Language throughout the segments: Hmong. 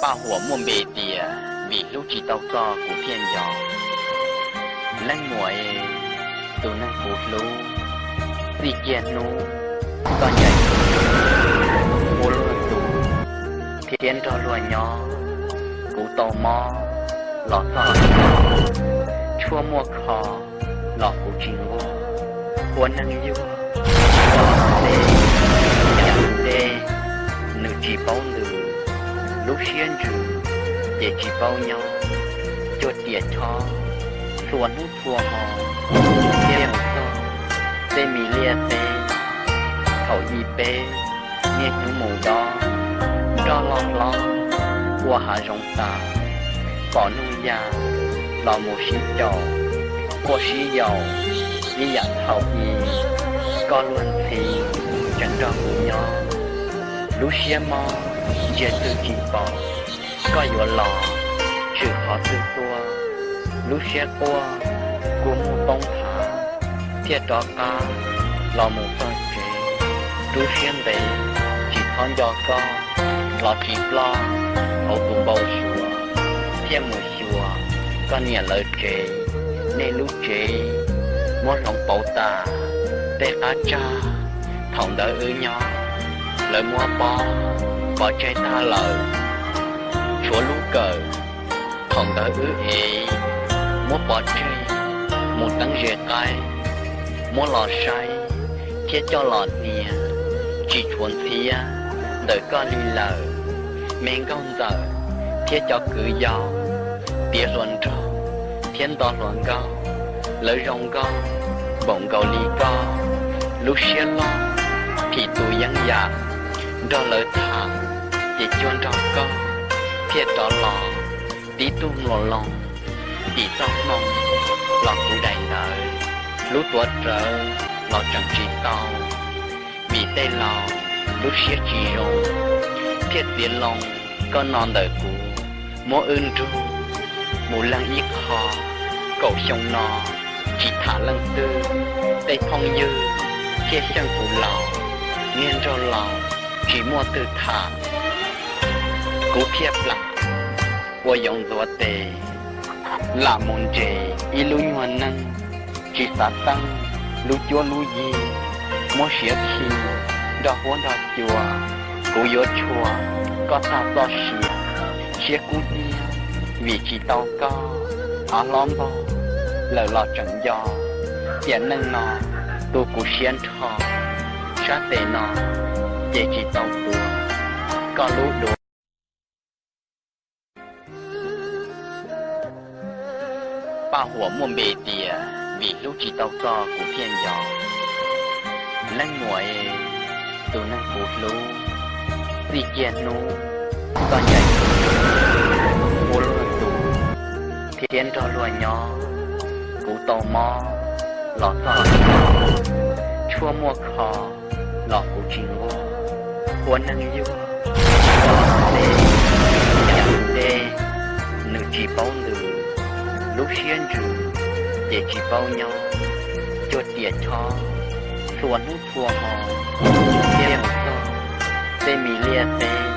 Paj huam muaj npe tias, vim hlub tsis tau koj kuv thiaj nco. Leej muam e, tus neeg kuv hlub, txij kiag hnub koj ncaim kuv ua luag tus thiab nrog luag nyob, kuv tau mob los txog, tshuaj muaj kho los kuv tsis nquag. Ua neeg yuag, ua los tej, yam tej, nws tsis paub ntws, lub siab ntsws ces tsis paub nyob. Cuag tiam chob, txhua hnub txhua hmo thiaj mus txog tej me liaj teb. Thaum i peb niaj hnub mus dob, nroj loj hlob ua hav zoov tas, pom nuj ya los mus sib caum, quaj sib yaum ib yam thaum i. Koj luag ntxhi tseem nrog kuv nyob, lub siab mob ntsia twg tsis pom. Koj yuav los tshwm qhov twg tuaj, lub siab quaj kua muag poob thav, thiaj rov qab los mus txog tsev. Rub siab ntev tsis txhob nco koj, los tsis ploj hauv tus npau suav, thiaj mus xyuas koj niam lawv tsev. Nej lub tsev muab hloov pauv tas, tej qab tsag thaum ntawd wb nyob, lawv muab pob pov tseg tag lawm, tshuav lub kawm thaum ntawd wb ev, muab pov tseg mus teeb ze qaib, muab los saib thiab coj los hnia, tsis tshuav ntxhiab ntawm koj li lawm. Me nkauj ntxawm thiab cov kwv yau, tiav hluas nraug thiab nto hluas nkauj, lawv zoo nkauj npaum nkaus li koj. Lub siab loj phim tus yeeb yam, nrog lawv tham ces cuag nrog koj thiaj rov los. Tib tug mluas loo tim txoj hmoo los kuv daim ntawv, lub tuav rawv los tseem tsis tau, vim tej laus lub siab tsis zoo, thiaj txiav loo koj no ntawm kuv, muab wb nrug mus leej ib qho. Kaum xyoo no tsis tham leej twg, tej phooj ywg thiaj xyeej kuv laus, niag nraug laus tsis muaj twg tham. Kuv thiaj plam ua yoov ntxuav tes, lam mus nres ib lub nyuag neej, tsis xav teeb lub cuab lub yig, muab siav khi nrog huab nrog cua. Kuv yuav tshuav koj tag txoj sia, siab kub hnyiab vim tsis tau koj. Av hlob npaug lawm los tseem nco, tiam neej no tu kuv siab nrho, sab tes no ces tsis tau tuav koj lub duav. Paj huam muaj npe tias, vim hlub tsis tau koj kuv thiaj nco. Leej muam e, tus neeg kuv hlub, txij kiag hnub koj ncaim kuv ua luag tus thiab nrog luag nyob, kuv tau mob los txog, tshuaj muaj kho los kuv tsis nquag. Ua neeg yuag, ua los tej, yam tej, nws tsis paub ntws, lub siab ntsws ces tsis paub nyob. Cuag tiam chob, txhua hnub txhua hmo thiaj mus txog tej me liaj teb.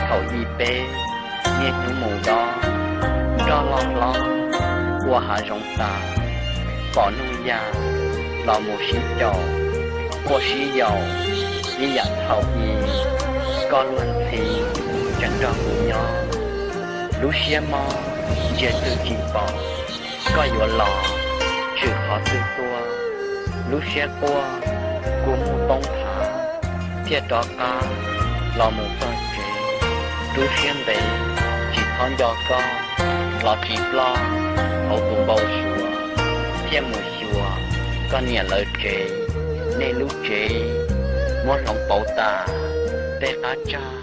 Thaum i peb niaj hnub mus dob, nroj loj hlob ua hav zoov tas, pom nuj ya los mus sib caum, quaj sib yaum ib yam thaum i. Koj luag ntxhi tseem nrog kuv nyob, lub siab mob ntsia twg tsis pom. Koj yuav los tshwm qhov twg tuaj, lub siab quaj kua muag poob thav, thiaj rov qab los mus txog tsev. Rub siab ntev tsis txhob nco koj, los tsis ploj hauv tus npau suav, thiaj mus xyuas koj niam lawv tsev. Nej lub tsev muab hloov pauv tas, tej qab tsag